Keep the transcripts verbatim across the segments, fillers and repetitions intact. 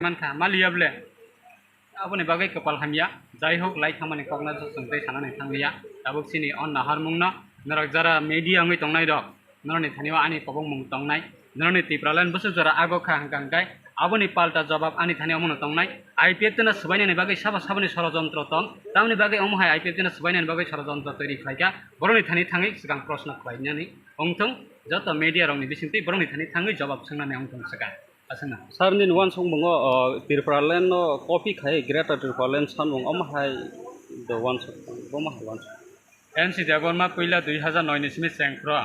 Mankha, maliya ble. Aboni bagwi kwpal hamya. Jai hok, lai thangmani kokna chwng tei sanani thangliya. Tabuk chini o naharmungno norok jara media wngwi tongnai rok, norokni thani o ani kobongmung tongnai. Norokni Tipraland bwswk jora ago kha hwnkha hwnkhe aboni palta jobab ani thani omono tongnai. I P F T no swbainani bagwi sabo saboni sorojontro tong. Tamoni bagwi omo hai I P F T no swbainani bagwi sorojontro toiri khlaikha. Borokni thani thangwi swkang proshno khlainani wngthung, joto media rokni bisingtwi borokni thani thangwi jobab swngnani wngthung swkang. Aswkno. Sir, nini uansukmungo, o, Tipraland no copy khai Greater Tipraland sanmung omo hai do uansuk, omo hai uansuk. N C Debbarma puila dui hazar noi ni simi chengphro,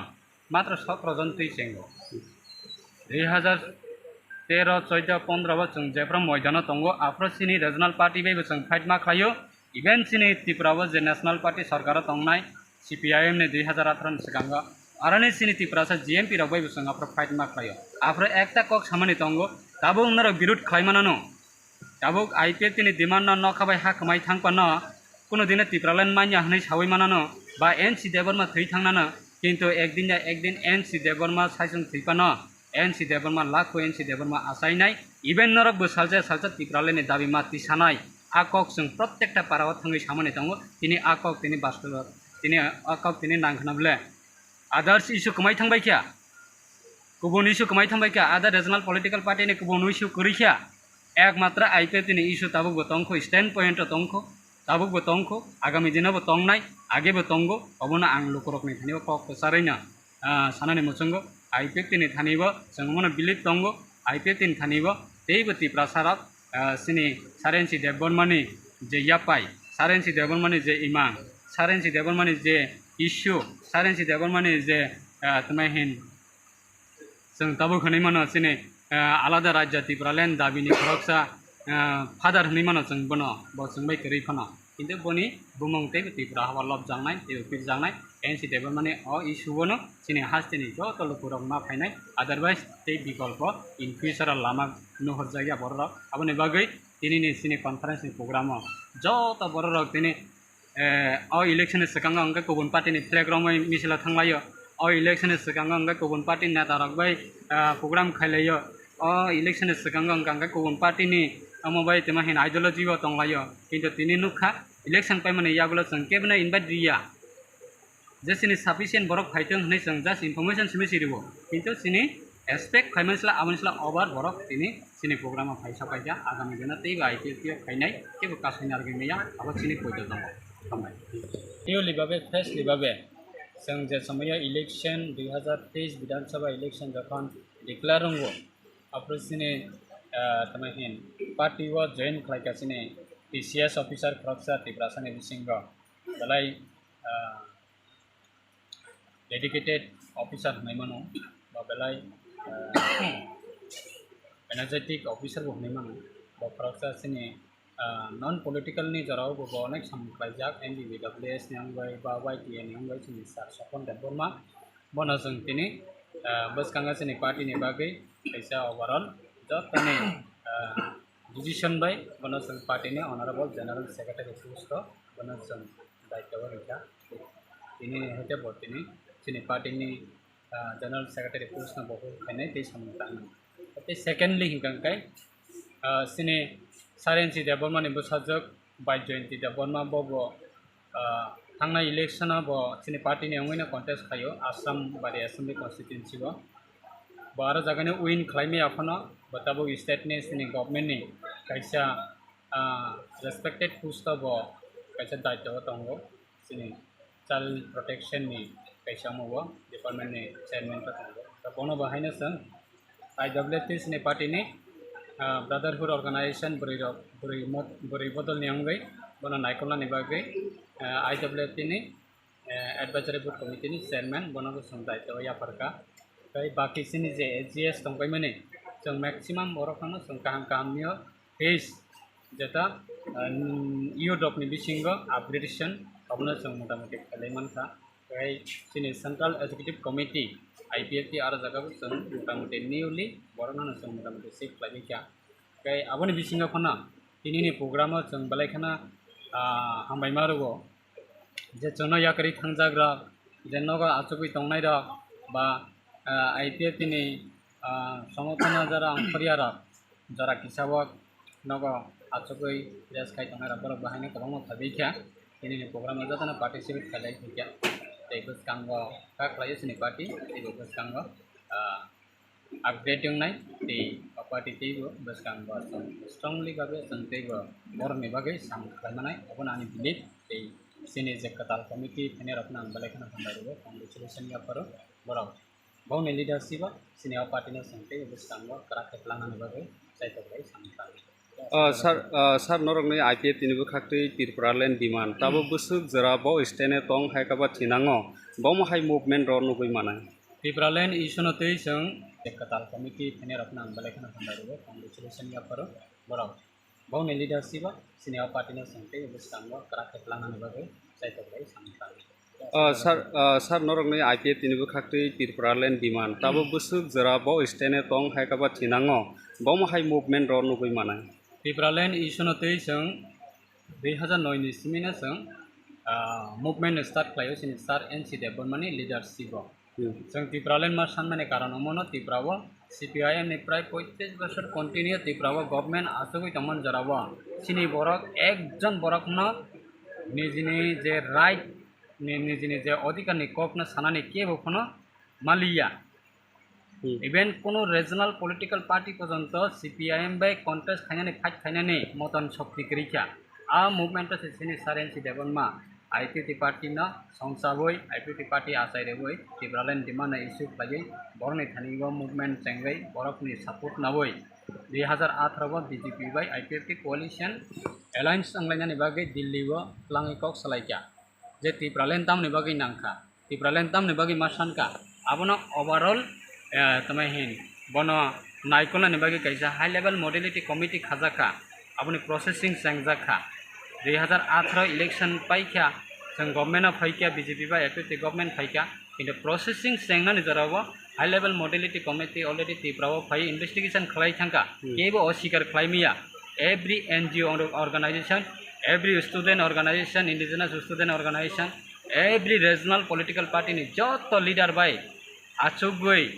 matro sotro jon twi chengo. Dui hazar tero, choido, pondro bo chwng jephru moidano tongo, aphro chini regional party bai bo chwng fight ma khlaio. Even chini Tripura o je National Party sorkar o tongnai, C P I M ni dui hazar atharo ni swkango, aroni chini Tiprasa G M P rok bai bo chwng aphro fight ma khlaio. Aphro ekta kok samani tongo, tabuk norok birud khlai manano, tabuk I P F T ni demand no nokha bai ha kwmai thang pano, kuno dino Tipraland manya hwnwi sawi manano, ba N C Debbarma thwi thangnano, kintu ekdin ya ekdin N C Debbarma saichung thwi pano, N C Debbarma lakho, N C Debbarma achainai, even norok bo salsa salsa Tipraland ni dabi ma tisanai. A kok chwng protekta para o thangwi samani tongo, tini a kok tini bastobo, tini a kok tini nangkhna ble. Others issue kwmai thangbai kha, kubun issue kwmai thangbai kha, other regional political party ni kubun issue kwrwi kha. Ekmatra I P F T ni issue tabuk bo tongkho, stand point o tongkho, tabuk bo tongkho, agami dino bo tongnai, age bo tongo, obono ang lukurokni thani o kok kwcharwi no, ah, sanani muchungo. I P F T ni thani bo chwng omono believe tongo, I P F T ni thani bo teibo Tiprasa rok, ah, chini Sir N C Debbarma ni je yapai, Sir N C Debbarma ni je imang, Sir N C Debbarma ni je issue, Sir N C Debbarma ni je, ah, tma hin, chwng tabuk hwnwi mano chini, ah, alada rajya Tipraland dabini khoroksa, ah, father hwnwi mano chwng bono, bo chwng bai kwrwi phano. Kintu boni bumung teibo Tripura haba lobjaknai, teibo pirjaknai, N C Debbarma ni o issue bono chini hasteni joto lukurok ma phainai, otherwise tei bikolpo in future o lama nuhurjakya bororok. Aboni bagwi tinini chini conference ni program o joto bororok tini Eh, o election ni swkango hwnkhe kubun party ni flag romwi misil o thanglaio. O election ni swkango hwnkhe kubun party ni neta rok bai, ah, program khailaio. O election ni swkango hwnkha hwnkhe kubun party ni omo bai tongma hin ideology bo tonglaio. Kintu tini nukha election paimani yagulo chwng kebono invite riya. Je chini sufficient borok phaitong hwnwi chwng just information simi siriwo. Kintu chini expect khaimani sla aboni sla over borok tini chini program o phaisa paikha, agami dino teibo I P F T o phainai, kebo kasui narwgwi maya, abo chini poito tongo. Hambai. Clearly babe, freshly babe, chwng je somoyo election dui hazar teis Bidhan Sabha election jokhon declare wngo, aphuru chini, ah, tamo hin party o join khlaikha chini T C S officer khoroksa Tiprasani bisingo, belai, ah, dedicated officer hwnwi mano, ba belai, ah, energetic officer bo hwnwi mano. Bo khoroksa chini, ah, non political ni jorao bo, bo onek samung khlaijak, M B B W S ni wngwi ba Y T A ni wngwi chini Sir Sopon Debbarma. Bono chwng tini, ah, bwskango chini party ni bagwi kaisa overall jotoni, ah, decision bai bono chwng party ni honorable general secretary post o bono chwng daityo o rikha. Tini hai khe bo tini chini party ni, ah, general secretary post no bo khainai tei samung tangnai. Tei secondly hinkha khe, ah, chini Sir N C Debbarma ni bwsajwk Baijoyonti Debbarma bo bo, ah, thangnai election o bo chini party ni wngwi no contest khaio Assam Bari Assembly constituency o. Bo aro jaga ni win khlai maya phano bo tabuk state ni chini government ni kaisa, ah, respected post o bo kaisa daityo o tongo. Chini child protection ni kaisa omo bo department ni chairman to tongo. To bono bo haino chwng I W T chini party ni, ah, brotherhood organization bwrwi rok, bwrwi mod-, bwrwi bodol ni wngwi bono naikolna ni bagwi, ah, I W T ni, eh, advisory board committee ni chairman bono bo chwng daityo yapharkha. Tei baki chini je A G S tongpaimani chwng maximum borok phano chwng kaham kaham ni o Phase jeta, ah, youth rokni bisingo upgradation abono chwng motamuti khlai mankha. Tei chini Central Executive Committee, I P F T, aro jagao chwng motamuti newly borokno chwng motamuti shift khlaiwi kha. Tei aboni bisingo phano tinini program o chwng belai kheno, ah, hambai ma rwo. Je chwngno yakarwi thangjak rok, je nogo achugwi tongnai rok, ba, ah, I P F T ni, ah, somothono jora ongkhorya rok, jora kisa o nogo achugwi rest khai tongnai rok borok bo haino kwbangma phaibai kha. Tini ni program o jotono participate khailai kha. Tei bwskango kha khlaio chini party, tei bo bwskango, ah, upgrade wngnai, tei o party tei bo bwskango chwng strongly babe chwng tei bo borokni bagwi sam khlai manai, obono ani belief. Tei chini je kwtal committee phainai rokno ang belai kheno hambai rwo, congratulation yapharo borok. Bongni leadership o chini o party no chwng tei bwskango kwrak khe planani bagwi chaitok bai samung khlaio. Ah, sir, ah, sir, norokni I P F T ni bwkhaktwi Tipraland demand. Tabo bwswk jora bo stand e tong hai khe ba thinango. Bomo hai movement rw nugwi manai. Tipraland issue no twi chwng je kwtal committee phainai rokno ang belai kheno hambai rwo, congratulation yapharo borok. Bongni leadership o chini o party no chwng tei bwskango kwrak khe planani bagwi chaitok bai samung khlaio. Ah, sir, ah, sir, norokni I P F T ni bwkhaktwi Tipraland demand. Tabo bwswk jora bo stand e tong hai khe ba thinango. Bomo hai movement rw nugwi manai. Tipraland issue no twi chwng dui hazar noi ni simi no chwng, ah, movement start khlaio chini sir N C Debbarma ni leadership o. Hmm. Chwng Tipraland ma sanmani karon omono Tripura o C P I M ni prai poitrish bosor continue Tripura o government achugwi tongmani jora o chini borok ekjon borokno nijini je right ni, nijini je odhikar ni kok no sanani kebo phano maliya. Hmm. Even kono regional political party porjonto C P I M bai contest khainani, fight khainani moton shokti kwrwi kha. A movement o se chini sir N C Debbarma I P F T party no songchabwi, I P F T party achai rwui Tipraland demand no issue khlaiwi borokni thani o movement chengwi borokni support naui dui hazar atharo o B J P bai I P F T coalition alliance wnglainani bagwi Delhi o twlangwi kok salaikha. Je Tipraland tamni bagwi nangkha, Tipraland tamni bagwi ma sankha, abono overall, eh, tamo hin, bono naikolnani bagwi kaisa high level modality committee khajakha, aboni processing chengjakha. Dui hazar atharo election paikha, chwng government o phaikha, B J P bai I P F T government phaikha, kintu processing chengnani jorao high level modality committee already Tripura o phai investigation khlai thangkha, hmm, kebo osikar khlai maya. Every N G O organization, every student organization, indigenous student organization, every regional political party ni joto leader bai achugwi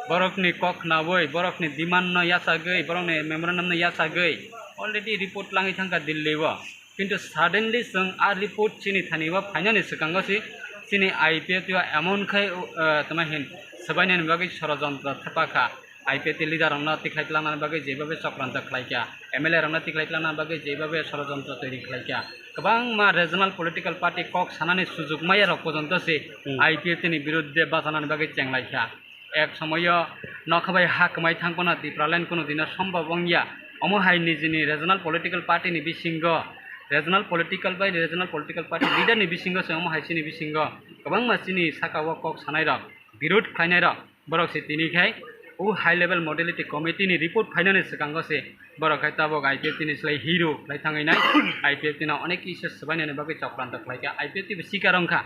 borokni kok khnaui, borokni demand no yachagwi, borokni memorandum no yachagwi already report langwi thangkha Delhi o. Kintu suddenly chwng a report chini thani o phainani swkango se chini I P F T o emon khai, uh, tamo hin swbainani bagwi sorojontro thepakha. I P F T leader rokno tikhlai tlangnani bagwi jebhabe chokranto khlaikha, M L A rokno tikhlai tlangnani bagwi jebhabe sorojontro toiri khlaikha, kwbangma regional political party kok sanani sujug maya rok porjonto se, hmm, I P F T ni birudde bachanani bagwi chenglaikha. Ek somoyo nokha bai ha kwmai thang phano Tipraland kunu dino sombhob wngya. Omo hai nijini regional political party ni bisingo, regional political bai regional political party leader ni bisingo se omo hai chini bisingo kwbangma chini saka o kok sanai rok, birud khlainai rok, borok se tini khai o high level modality committee ni report phainani swkango se borok khai tabok I P F T ni slai hero khlai thangwi nai. I P F T no onek kisa swbainani bagwi chokranto khlaikha, I P F T bo sikar wngkha.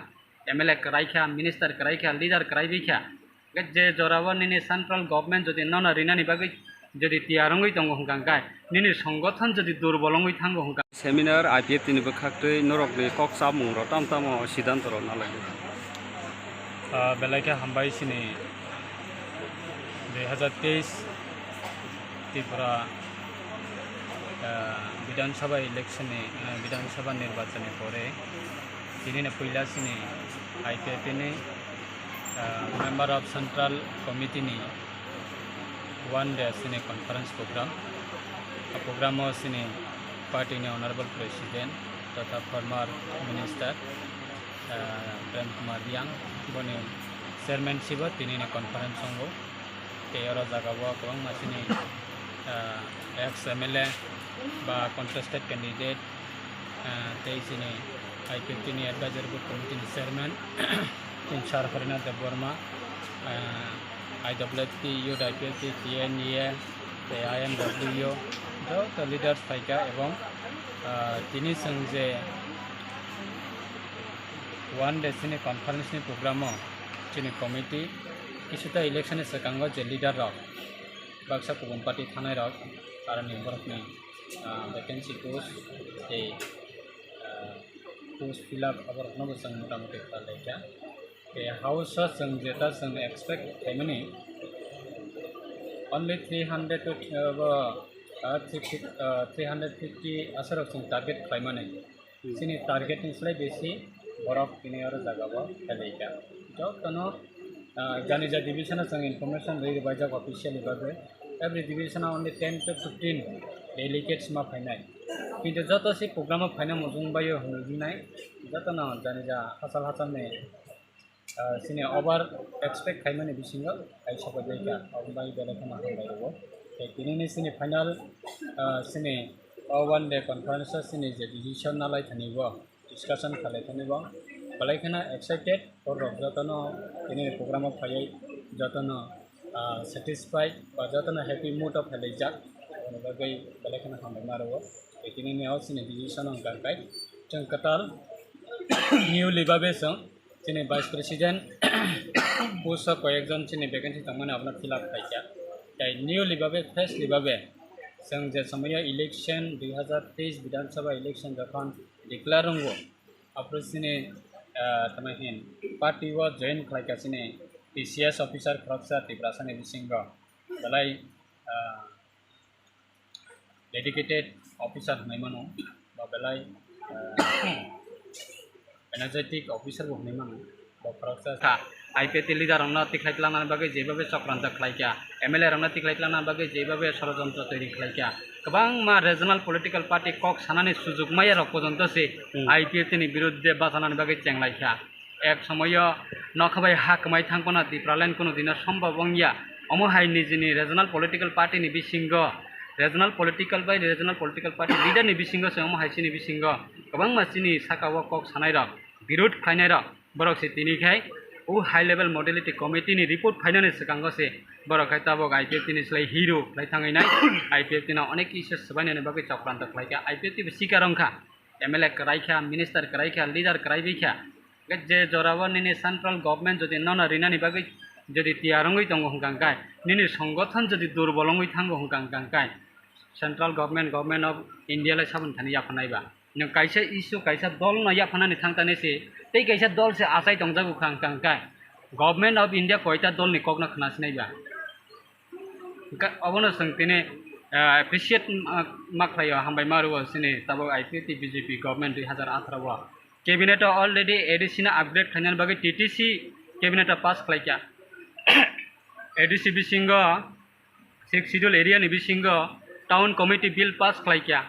M L A kwraikha, minister kwraikha, leader kwraibaikha. Hwnkhe je jorao nini central government jodi nono rinani bagwi jodi tiyar wngwi tongo hwnkha hwnkhe nini songothon jodi durbol wngwi thango hwnkha. Seminar I P F T ni bwkhaktwi norokni kok chamung rok tamo tamo siddhanto rok nalai. Ah, belai khe hambai chini dui hazar teis Tripura, ah, Bidhan Sabha election ni, ah, Bidhan Sabha nirbachan ni pore tini ni puila chini I P F T ni, ah, member of central committee ni one day chini conference program. A program o chini party ni honorable president totha former minister, ah, Prem Kumar Reang boni chairmanship o tini ni conference tongo. Tei oro jaga o kwbangma chini, ah, ex M L A ba contested candidate, ah, tei chini I P F T ni advisory board committee ni chairman chini sir Harinath Debbarma, ah, I W F T, Youth I P F T, T N E A, tei I M W, joto leaders phaikha ebong, ah, tini chwng je one day chini conference ni program o chini committee kisuta election ni swkango je leader rok baksa kubun party thanai rok aroni borokni, ah, vacancy post tei, ah, post fill up aborokno bo chwng motamuti khlaikha. Tei house o chwng jeta chwng expect khaimani only three hundred to, uh, bo Ah, three fifty, ah, three hundred fifty asarok chwng target khlaimani. Hmm. Chini target ni slai besi borok tini oro jagao phelaikha. Jotono, ah, jani ja division o chwng information rwi rwbaijak officially bagwi. Every division o only ten to fifteen delegates ma phainai. Kintu joto se program o phaina mujung baio hwnwi hinai, jotono jani ja hachal hachalni ah, chini over expect khaimani bisingo kaisa bai baikha, abo bai belai kheno hambai rwo. Tei tinini chini final, ah, chini o one day conference o chini je decision nalai thani bo, discussion khalai thani bo, belai kheno excited, borok jotono tinini program o phaiwi jotono, ah, satisfied ba jotono happy mood o phailaijak, aboni bagwi belai kheno hambai ma rwo. Tei tinini o chini decision wngkha khe chwng kwtal newly babe chwng chini Vice President post o koyekjon chini vacancy tongmani abono fill up khaikha. Tei newly babe, freshly babe chwng je somoio election dui hazar teis Bidhan Sabha election jokhon declare wngo, aphuru chini, ah, tamo hin party o join khlaikha chini T C S officer khoroksa Tiprasani bisingo belai, ah, dedicated officer hwnwi mano, ba belai, ah, energetic officer bo hwnwi mano, bo khoroksa kha. I P F T leader rokno tikhlai tlangnani bagwi jebhabe chokranto khlaikha, M L A rokno tikhlai tlangnani bagwi jebhabe sorojontro toiri khlaikha, kwbangma regional political party kok sanani sujuk maya rok porjonto se Hmm. I P F T ni birudde bachanani bagwi chenglaikha. Ek somoio nokha bai ha kwmai thang phano Tipraland kuno dino sombhob wngya. Omo hai nijini regional political party ni bisingo, regional political bai regional political party leader ni bisingo se omo hai chini bisingo kwbangma chini saka o kok sanai rok, birud khlainai rok, borok se tini khai o high level modality committee ni report phainani swkango se borok khai tabuk I P F T ni slai hero khlai thangwi nai. I P F T no onek kisa swbainani bagwi chokranto khlaikha. I P F T bo sikar wngkha. M L A kwraikha, minister kwraikha, leader kwraibaikha. Hwnkhe je jorao nini central government jodi nono rinani bagwi jodi tiyar wngwi tongo hwnkha hwnkhe, nini songothon jodi durbol wngwi thango hwnkha hwnkha hwnkhe, central government, Government of India lai saboni thani yapharnai ba? Nwng kaisa issue, kaisa dolno yapharnani thangtani se, tei kaisa dol se achai tongjago kha hwnkha hwnkhe, Government of India koita dolni kokno khnasinai ba? Ga-, obono chwng tini, ah, appreciate ma, ma khlaio, hambai ma rwo chini tabuk I P F T B J P government dui hazar atharo o. Cabinet o already A D C no upgrade khlainani bagwi T T C cabinet o pass khlaikha. A D C bisingo sixth schedule area ni bisingo town committee bill pass khlaikha.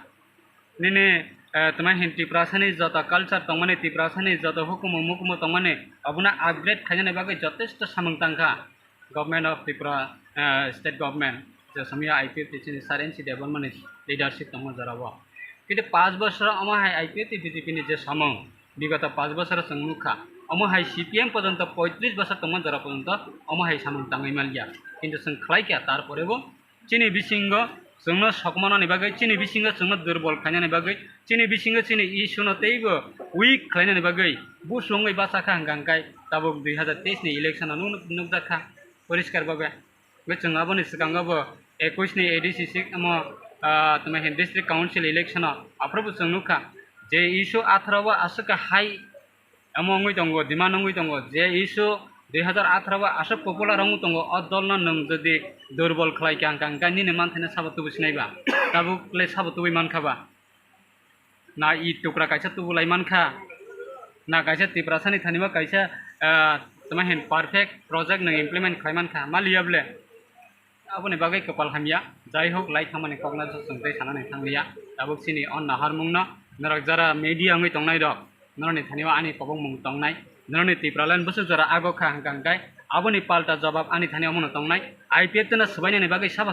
Nini, eh, tma hin Tiprasani joto culture tongmani, Tiprasani joto hukumu mukumu tongmani, abono upgrade khainani bagwi jotesto samung tangkha Government of Tripura, eh, state government, je somya I P F T chini Sir N C Debbarmani leadership tongma jorao. Kintu panch bosor omo hai I P F T B J P ni je samung, bigoto panch bosor chwng nukha, omo hai C P M porjonto poitris bosor tongma jora porjonto omo hai samung tangwi manliya. Kintu chwng khlaikha, tarporebo chini bisingo chwngno sokmanani bagwi, chini bisingo chwngno durbol khainani bagwi, chini bisingo chini issue no teibo weak khlainani bagwi busu wngwi bachakha hwnkha hwnkhe tabuk dui hazar teis ni election o nuk-, nukjakha poriskar bhabe. Hwnkhe chwng aboni swkango bo ekush ni A D C six omo, ah, tma hin district council election o aphuru bo chwng nukha je issue atharo o aswk hai Omo wngwi tongo, demand wngwi tongo, je issue dui hazar atharo o aswk popular wngwi tongo, o dolno nwng jodi durbol khlai kha, hwnkha, hwnkha nini manthaino sabo tubui sinai ba? Tabuk le sabo tubui mankha ba? Na i tukra kaisa tubulai mankha, na kaisa Tiprasani thani bo kaisa, ah, tma hin perfect project nwng implement khlai mankha, ma liya bole? Aboni bagwi kwpal hamya. Jai hok, lai thangmani kokno chwng tei sanani thangliya. Tabuk chini o naharmungno norok jara media wngwi tongnai rok, norokni thani o ani kobongmung tongnai, norokni Tipraland bwswk jora ago kha hwnkha hwnkhe aboni palta jobab ani thani omono tongnai. I P F T no swbainani bagwi sabo